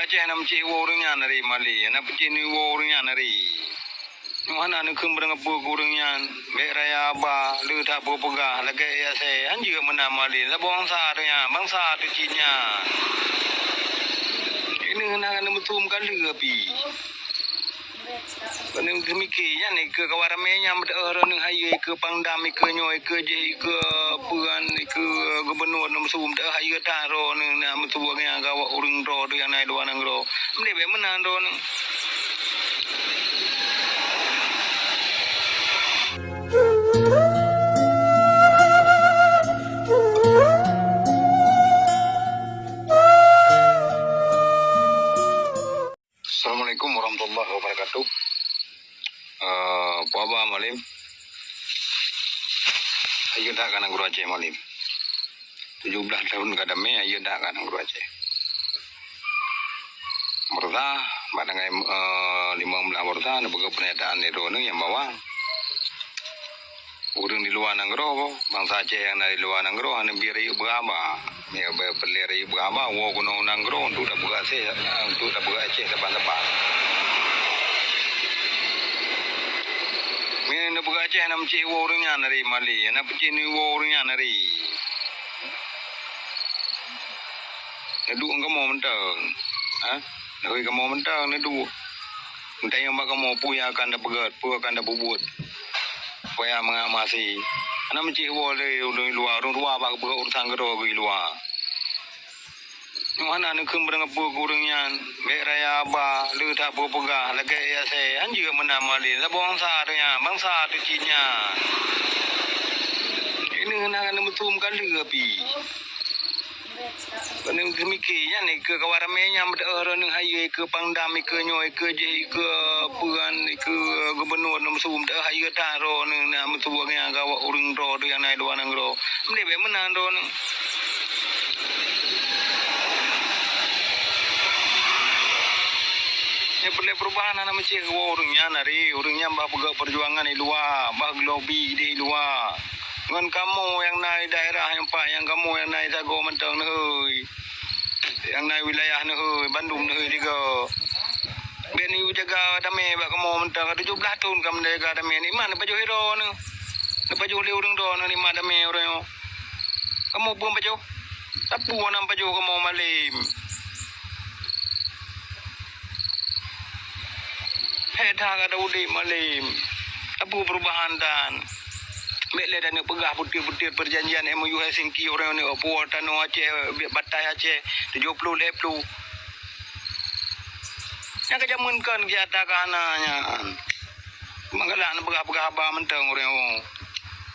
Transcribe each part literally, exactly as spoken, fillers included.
Aceh na meucéh woe ureuëng nyan hari malée, na peucéh ni woe ureuëng nyan hari. Nyoe hana neukheun beurangkapeue keu ureuëng nyan, bék raya haba, le that peue peugah, lagée ya se, hanjeuet meunan malée, saboh bansa teuh nyan, bansa teuh cit nyan. Ini hana neumeusu meukaleuh api. Keuneuk teumike nyan, ikeue kawan ramé nyan, beudôh droeneueh hayeue, ikeue pangdam, ikeue nyoe, ikeue jih, ikeue peue nyan, ikeue gubunur, neumeusu beudôh hayeue that droeneueh, na meusu nyan keu awak ureuëng droe teuh nyang na i luwa nanggroe. Meudeh bék meunan droeneueh. Assalamualaikum warahmatullahi wabarakatuh. Eh, peue haba malem? Hayeue that ka nanggroe Aceh malem. Tujoh blaih thon ka damé, hayeue that ka nanggroe Aceh. Meureusa, bak tanggai, eh, limong blaih Meureusa, neupeugah peunyataan lé droeneueh nyang bahwa ureuëng di luwa nanggroe, bansa Aceh nyang na di luwa nanggroe hana bri rayeuk beuhaba. Nyoe beu peureulée rayeuk beuhaba, woe keunoe u nanggroe untuk tapeugah Aceh, untuk tapeugah Aceh saban-saban. Meunyoe neupeugah Aceh na meucéh woe ureuëng nyan hari malée, na peucéh ni woe ureuëng nyan hari. Neuduek ngon kamoe mantong. Ha? Neuhôi kamoe mantong neuduek. Neutanyong bak kamoe peue nyang akan tapeugét, peue akan tapeubuet. Supaya mangat meuhasé. Hana meucéh woe lé ureuëng luwa, ureuëng luwa bak geupeugah urusan keudroe geuh luwa. Nyoe hana neukheun beurangkapeue keu ureuëng nyan, bék raya haba, le that peue peugah, lagée ya se, hanjeuet meunan malée, saboh bansa teuh nyan, bansa teuh cit nyan. Ini hana neumeusu meukaleuh api. Keuneuk teumike nyan, ikeue kawan ramé nyan, beudôh droeneueh hayeue, ikeue pangdam, ikeue nyoe, ikeue jih, ikeue peue nyan, ikeue gubunur, neumeusu beudôh hayeue that droeneueh, na meusu nyan keu awak ureuëng droe teuh nyang na i luwa nanggroe. Meudeh bék meunan droeneueh. Nyang peureulée peurubahan hana meucéh woe ureuëng nyan hari, ureuëng nyan bah peugah peujuangan i luwa, bah geulobi idéh i luwa. Ngon kamoe nyang na i daerah nyang pat, nyang kamoe nyang na i sagoe mantong neuhôi. Nyang na i wilayah neuhôi, bandum neuhôi tiga. Bék neujaga damé bak kamoe mantong, ka tujoh blaih thon ka neujaga damé, nikmat neupajoh droeneueh. Neupajoh lé ureuëng droeneueh nikmat damé uroe nyoe. Kamoe peue pajoh? Sapeue nyang pajoh kamoe malem? Hék that gata udeb malem. Sapeue peurubahan tan? Bék lé taneuk peugah butir-butir peujanjian M O U Helsinki, ureuëng neuk puwoe tanoh Aceh, bataih Aceh, tujoh ploh lhée ploh. Nyang ka jameun kon gata ka hana nyan. Meugalak neupeugah-peugah haba mantong ureuëng nyoe.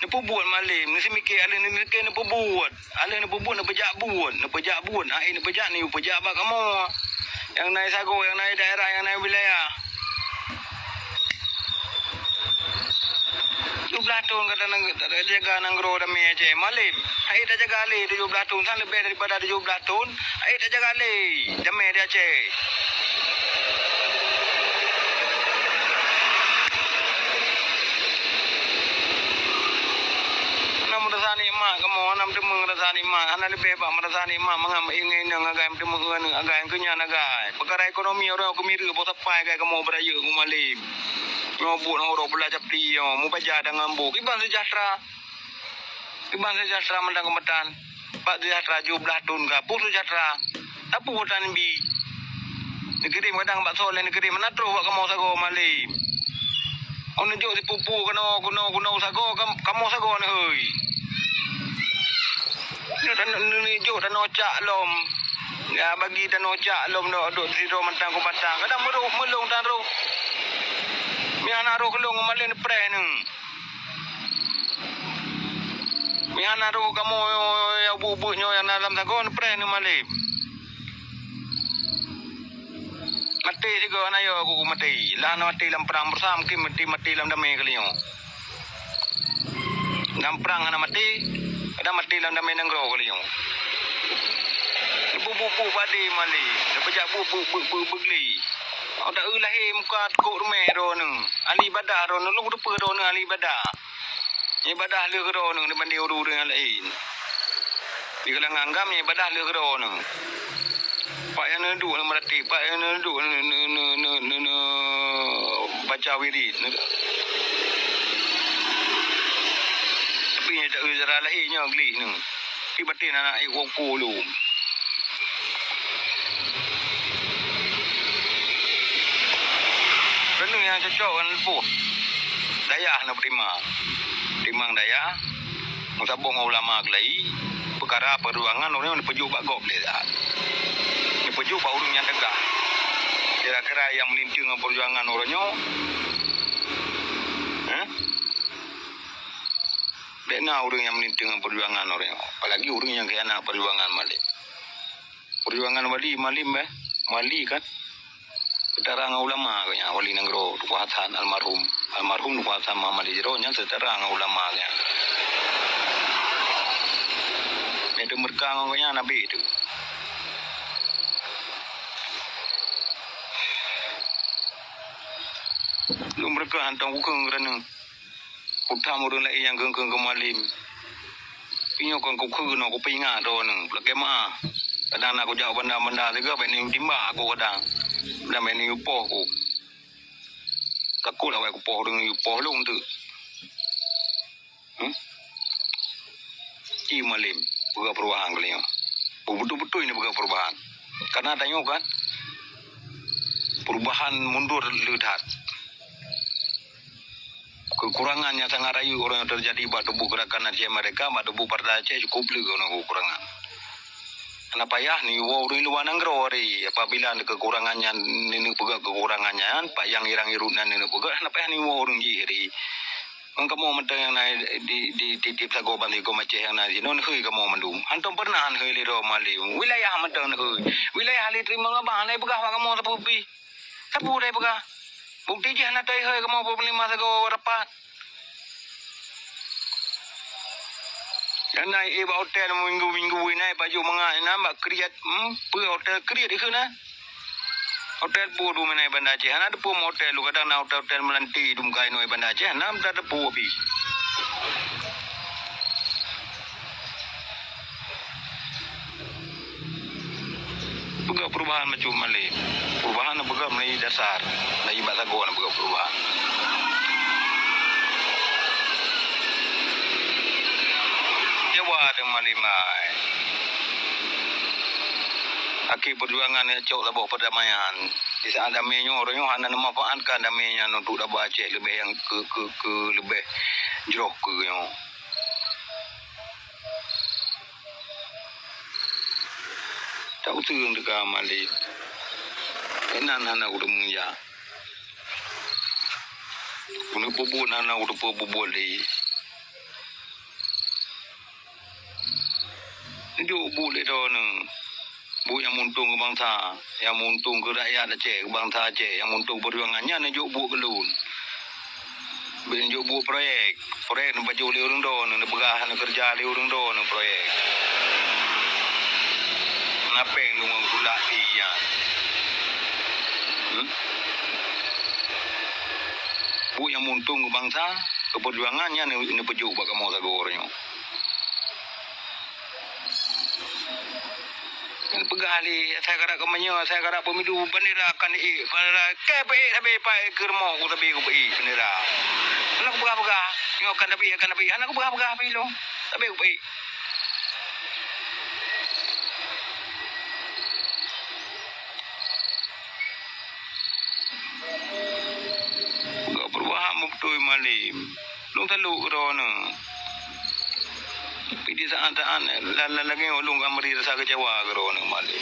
Neupeubuet malem, neuseumike aleuh neuleuke neupeubuet. Aleuh neupeubuet, neupeujak buet, neupeujak buet, hai neupeujak, neupeujak bak kamoe. Nyang na i sagoe, nyang na i daerah, nyang na i wilayah. Tujoh blaih thon gata nang-, tajaga nanggroe damé Aceh. Malem, hai tajaga lé tujoh blaih thon, sang leubeh daripada tujoh blaih thon, hai tajaga lé damé di Aceh. Hana meurasa nikmat kamoe, hana meuteumé rasa nikmat, hana leubeh bak meurasa nikmat mangat meuingai inong agai, meuteumé aneuk agai, keunyan agai. Peukara ekonomi ureuëng keumireue boh sapai agai kamoe beurayeuk ngon malem. Nyoe buet ngon uroe bula japli nyoe, mubaja dan ngon boh. Kiban seujahteura? Kiban seujahteura mantong keumatan? Bak seujahteura tujoh blaih thon ka, peue seujahteura? Sapeue tan bi? Neukirém kadang bak soe lé neukirém, hana troh bak kamoe sagoe malem. Oh neujok sipupu keunoe, keunoe, keunoe sagoe, kam-, kamoe sagoe neuhôi. Nyoe tan-, neujok tanoh cak lom. Ya, bagi tanoh cak lom dok, dok sidroe mantong keu batang. Kadang meurôh, meulông tan rôh. Meuhana rôh keu lông malem neupreh neuh. Meuhana rôh kamoe nyang buet-buet nyoe nyang na lam sagoe neupreh neuh malem. Maté sigoe hana yo aku maté. Lah hana maté lam prang beurasa, mungkin maté, maté lam damé kali nyoe. Lam prang hana maté, kadang maté lam damé nanggroe kali nyoe. Buet-buet padé malem, neupajak buet, buet, buet, buet, buet glé. Awak dak eu lahé muka kok rumeh droeneuh. Ahli ibadah droeneuh, lôn kuteupeu droeneuh ahli ibadah. Ibadah lé keu droeneuh dibanding ureuëng-ureuëng nyang laén. Di kalangan agam ibadah lé keu droeneuh. Pak Nyang neuduek, neumeuratéb, pat nyang neuduek, neu-, neu-, baca wirid. Tapi nyang dara lahé nyoe gleh nyoe. Tapi baten aneuk ék woku lom. Keuneuk nyang cocok ngon leupah. Dayah na peutimang. Timang dayah. Meusaboh ngon ulama keulayi, peukara peujuangan ureuëng nyoe neupeujok bak gob lé that. Neupeujok bak ureuëng nyang teuga. Kira-kira nyang meulinteue ngon peujuangan ureuëng nyoe, eh? Bék na ureuëng nyang meulinteue ngon peujuangan ureuëng nyoe. Apalagi ureuëng nyang khianat peujuangan malém. Peujuangan wali malém, eh? Wali kan? Seutara ngon ulama geuh nyan, wali nanggroe, Teungku Hasan almarhum. Almarhum Teungku Hasan Muhammad di Jero nyan seutara ngon ulama geuh nyan. Nyang teumeureuka ngon geuh nyan nabi tu. Lôn meureuka hantom kukheun keureuna. Kutam ureuëng laén nyang keu-keu keu malém. Inyoe kon kukheun nyoe, kupeuingat droeneuh, lakée meuáh. Kadang na kujak u banda-banda sigoe, bék neuyue timbak aku kadang. Kadang bék neuyue poh ku. Takot awai kupoh ureuëng, yue poh lôn teuk. Hmm? Ci malém, peugah perubahan kali nyoe. Beutôi-beutôi ni peugah perubahan. Karena tanyoe kan, perubahan mundur le that. Kekurangan nyang sangat rayeuk uroe nyoe teujadi bak tuboh Gerakan Aceh Merdeka, bak tuboh Partai Aceh cukôp le keunoe kekurangan. Hana payah neuwoe ureuëng luwa nanggroe hari apabila kekurangan nyan, neuneuk peugah kekurangan nyan, pat nyang irang-irot nan neuneuk peugah, hana payah neuwoe ureuëng jih hari. Ngon kamoe mantong nyang na di, di tieb-tieb sagoe bansigom Aceh nyang na sinoe, neuhôi kamoe mandum. Hantom peureunah neuhôi lé droe malém. Wilayah mantong neuhôi. Wilayah lé teurimong abang, hana jipeugah bak kamoe sapeue pih. Sapeue dai peugah? Bukti jih hana teuhôi kamoe peuneulima sagoe rapat. Nyang na éh bak hotel minggu-minggu, na éh baju mangat, na bak kriet, hmm, peue hotel kriet dikheun na? Hotel peue dum na Banda Aceh? Hana teupeue hotel, kadang na hotel-hotel meulanti dum ka inoe Banda Aceh, hana teupeue pih. Peugah perubahan macam malém. Perubahan na peugah meulayeue dasar, meulayeue bak sagoe na peugah perubahan. Jawa ada malém ai. Akhé peujuangan nyang cok saboh perdamaian. Di saat damé nyoe, ureuëng nyoe hana neumanfaatkan damé nyan untuk daba Aceh leubeh nyang keu, keu, keu leubeh jroh keu nyoe. Tak useueng teuka malém. Inan hana ureuëng meunjak. Keuneuk peubuet hana ureuëng peubuet lé. Jok buet lé droeneuh. Buet nyang meuuntông keu bansa, nyang meuuntông keu rakyat Aceh, keu bansa Aceh, nyang meuuntông peujuangan nyan neujok buet keu lôn. Bék neujok buet proyek. Proyek neupajoh lé ureuëng droeneuh, neupeugah neukeureuja lé ureuëng droeneuh proyek. Na péng deungon kulak ie nyan. Hmm? Buet nyang meuuntông keu bansa, keu peujuangan nyan neu-, neupeujok bak kamoe sagoe nyoe. Kan peugah lé, asai karab keumeunyoe, asai karab pemilu, bendera akan ék, bendera, keu beu ék sabe pat keu rumoh ku sabe ku beu ék bendera. Hana kupeugah-peugah, nyoe akan sabe, akan sabe, hana kupeugah-peugah pi lôn. Sabe ku beu ék. Peugah perubahan beutôi malém. Lôn salok keu droeneuh. Tapi di saat-saat la-, la-, lagée ulôn ka meuri rasa keucewa keu droeneuh malém.